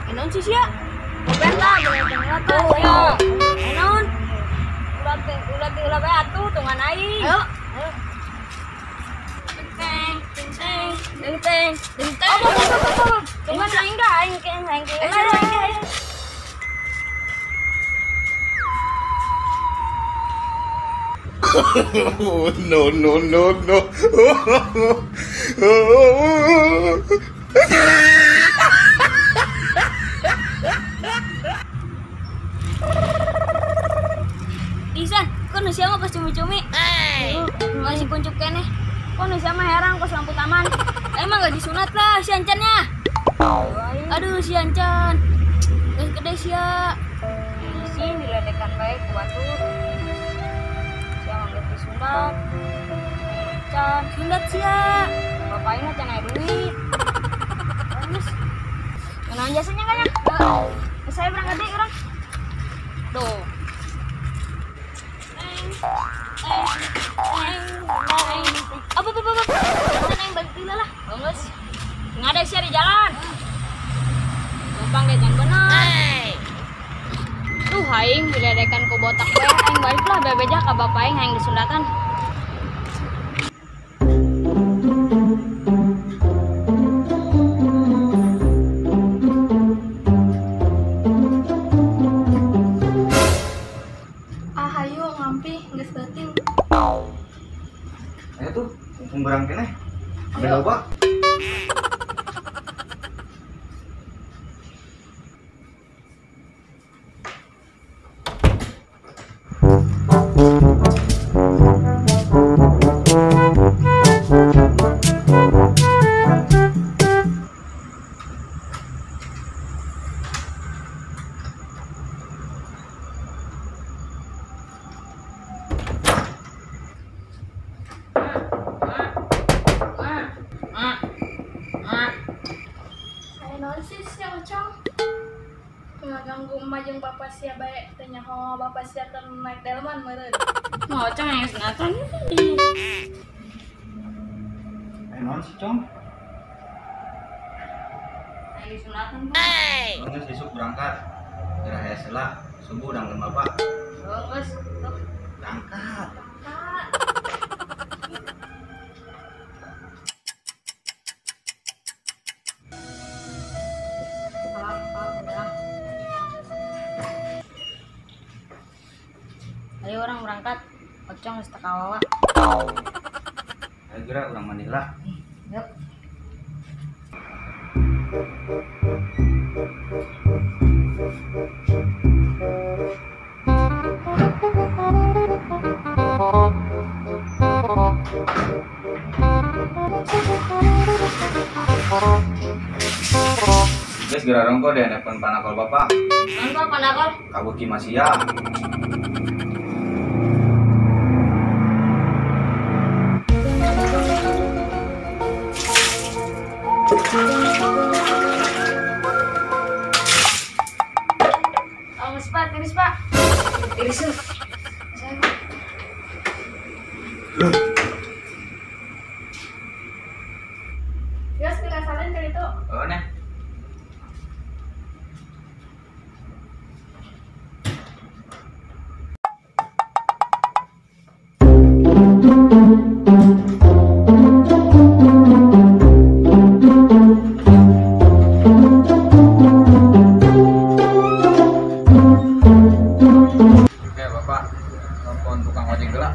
Naon sih sia? Benta bener tuh sia. Naon? Ulah teh ulah bae atuh tungan aing. Ayo. Teng teng teng teng teng teng. Tungan aing dah aing ke aing ke. Oh, no no no no. Isan, kok nu sia mah kos cumi-cumi? Masih kuncup keneh. Kok nu sia mah herang kos lampu taman. Emang gak disunat lah si Ancannya. Aduh si Ancan. Geus gede sia. Isin diledekan bae ku batur. Sia mah geus disunat. Ancan, sunat sia. Bapak aing mah can aya duit. Terus ngeunaan jasanya kan ya? Saya berangkat deh urang. Tuh. Apa apa apa. Neng balik dulu lah. Bagus. Nggak ada sih di jalan. Numpang deh jangan bener. Tuh aing diledekan ku botak we. Aing balik lah bebeja ka bapak aing aing disunatan. Ayo tuh, mumpung berang keneh. Ambil loba. Ngaganggu emak jeung bapak sia bae teh nyaho bapak sia teu naik delman meureun. Ngocong yang sunatan. Ayo naon sih, Cong? Ayo sunatan. Geus isuk berangkat. Geura aya sela, subuh dangkeun bapak. Oh, geus. Berangkat. Ayo orang berangkat, Ocong geus teu kawawa. Ayo geura urang mandi lah. Yuk. Geus geura rongko deh nelpon panakol bapak. Rongko panakol? Kabuki masih ya. Oh, Pak, tiris, Pak. Tiris. Ya, segera salin ke itu. Oh, nih. Oke, Bapak. Telepon tukang ojek gerak.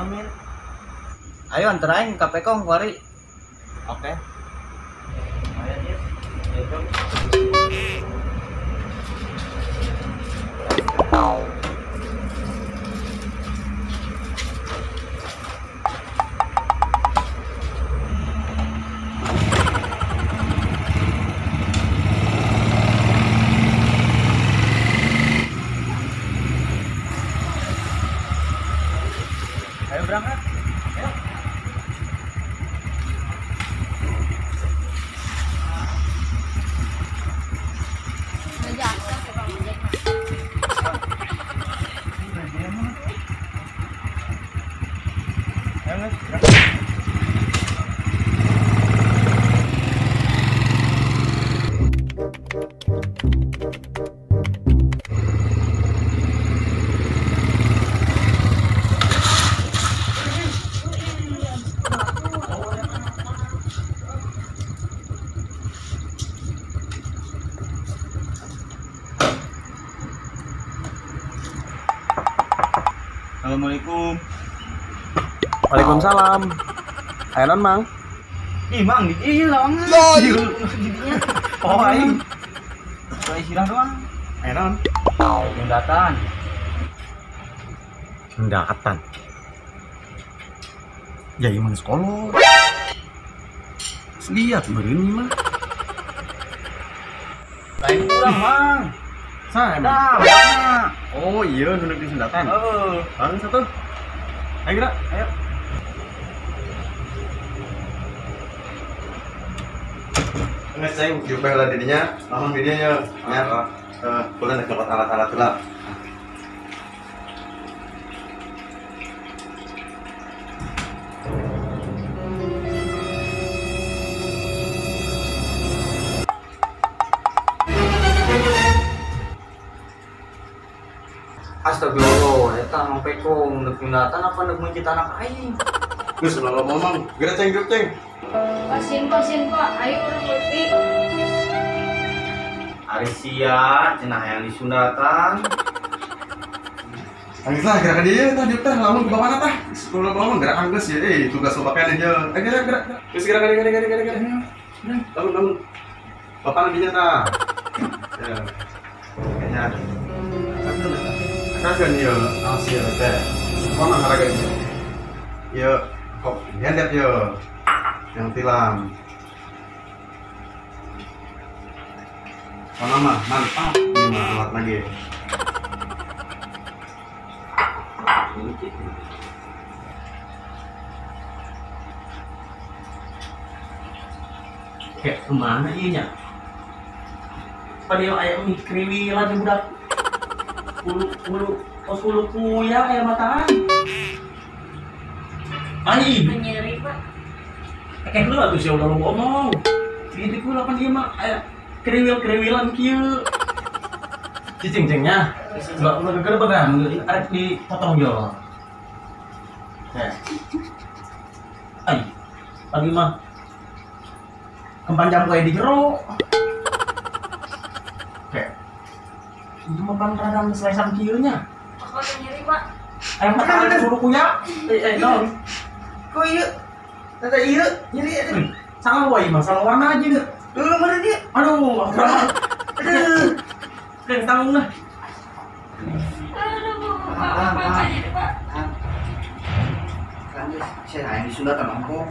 Min. Ayo antar aing ka Pekong kuari. Oke. Ayo, Jis. Ayo. Ayo berangkat. Ayo. Assalamualaikum. Waalaikumsalam. Ayo non Mang. Ih Mang, iya lawangan. Oh aing. Soal sirah doang. Ayo non. Sundatan. Sundatan. Ya iman sekolah. Lihat beureun mah. Lain kurang Mang. Sa emang. Oh iya nunduk di sundatan. Heeh. Bang satu. Ayo gerak, ayo. Nggak ceng, jumpa lah didinya, langsung didinya ya. Boleh nak dapat alat-alat lah. Astagfirullah, eta mang pekong ndek nyundatan apa ndek mencit anak aing. Geus ulah ngomong, geura ceng grup ceng. Pasien Pak, ayo urang leutik. Ari sia cenah hayang disundatan. Anggeus lah gerak dia tah dieu tah lamun ke bapana tah. Sekolah lamun gerak anggeus ya eh tugas loba keneh nya. Eh gerak gerak. Geus gerak gerak gerak gerak gerak. Lamun lamun. Bapana dinya tah. Ya. Kayaknya. Kagak nih ya, asia teh. Mana harganya? Ya, kok gendet ya, yang tilam. Mana mah mantap, ini mah alat lagi. Kayak kemana iya nya? Padahal ayam mie kriwil lagi budak. Ulu tos ulu kuya kayak mataan. Ai, nyeri, Pak. Kayak lu atuh sia ulah ngomong. Gitu ku lapan ieu mah aya kriwil-kriwilan kieu. Cicing-cingnya. Enggak ulah gegerbegan, arek dipotong yo. Teh. Ai, pagi mah kempan jam kayak di jero. Itu mah pan radang selesan kieu nya. Aku teh nyeri, Pak. Ayam makan suruh kuya. Non. Kok ieu? Tata ieu nyeri atuh. Salah wae mah, salah warna aja deh. Dulu mana dia? Aduh, aduh. Keng tanggung lah. Aduh, Pak, nyeri, Pak. Kan saya hayang disundatan ongko.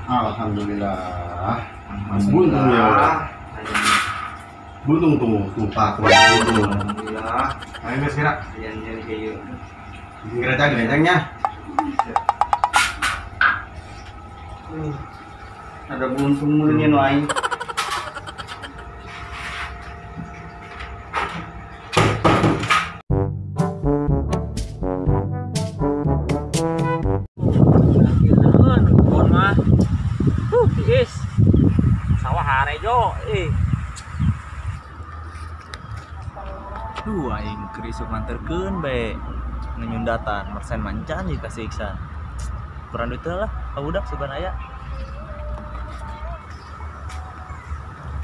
Alhamdulillah. Buntung ya. Buntung tuh, tuh Pak, buntung. Alhamdulillah. Ayo geus gerak. Hayang nyeri kieu. Gerak gerecangnya. Ada buntung meureun nu aing. Kebon mah. Tiis. Sawah harejo eh. Duh aing keur isuk nganterkeun bae nyundatan mersen mancan jeung ka si Iksan. Kurang duit lah, ka budak sugan aya.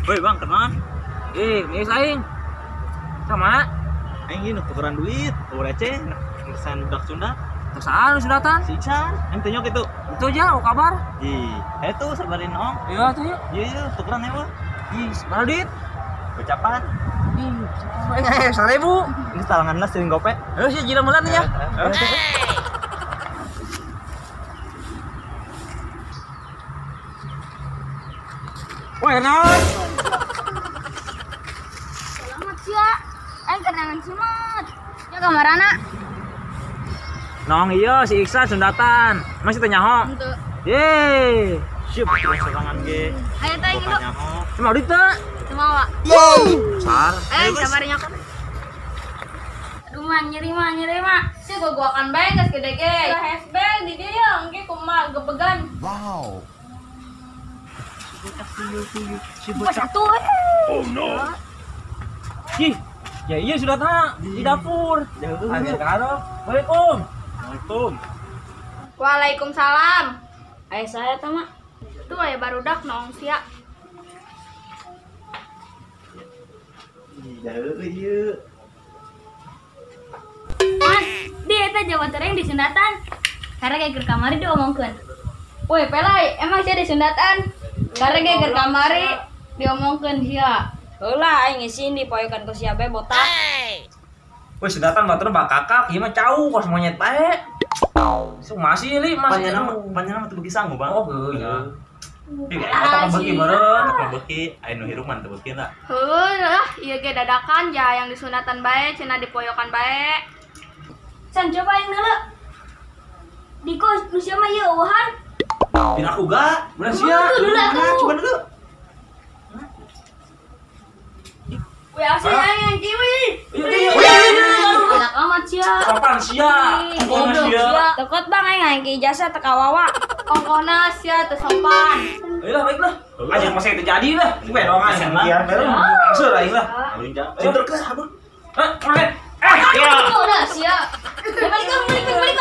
Woi Bang, kenal? Ih, geus aing. Sama. Aing ieu nu tukeran duit, receh, mersen budak Sunda. Terus anu sundatan? Si Iksan, aing teh nyok itu. Itu aja, apa kabar? Ih, itu sabarin ong. Iya tuh yuk. Iya, iya, tukeran ya, Ih, mana duit? Ucapan. Ih, 1000. Ini talangan lah sering gope. Ayo sih jiran bulan ya. Wah, enak. Selamat sia. Aing kenangan simat. Ya kamarana. Nong iya si Iksan sundatan. Masih teu nyaho. Henteu. Ye. Siap sorangan ge. Ayo teh induk. Cuma duit teu? Teu mawa. Sar. Ayo sabar nyokot. Aduh mah nyeri mah nyeri mah. Si gogoakan bae geus gede ge. Lah hesbel di dieu ya engke kumaha gebegan. Wow. Bocah satu. Oh no. Ih, ya iya sudah tak di dapur. Ayo karo. Waalaikum. Waalaikum. Waalaikumsalam. Ayo saya teh mak. Tuh aya barudak noong sia. Ih, jauh ieu. eta jawa tereng disundatan. Karena kayak keur kamari diomongkeun. Woi, Pelai, emang sia disundatan? Karena kayak keur kamari diomongkeun sia. Heula aing ngisin dipoyokan ku sia bae botak. Woi, sundatan batur bak kakak, ieu mah cau kos monyet bae. Su masih li, masih. Panjang mah teu beuki sangu, Bang. Oh, heuh ya. Ih, otak beuki meureun. Otak beuki, aya nu hirup mah teu beuki lah. Heuh lah, ieu ge dadakan ja yang disunatan bae, cenah dipoyokan bae. San coba aing neuleuh. Diko nu sia mah ieu eueuhan. Pina aku ga, bener sia. Mana coba dulu. Wih, asli aing yang kiwi. Anak amat sia. Kapan sia? Goblok sia. Tekot bang aing aing ke ijazah teka wawa. Kongkona sia teu sopan. Ayolah baiklah. Aja masih terjadi lah. Coba dong aing. Langsung aing lah. Cinter ke abang. Hah, kemarin. Eh, ya. Udah sia. Balik balik balik balik.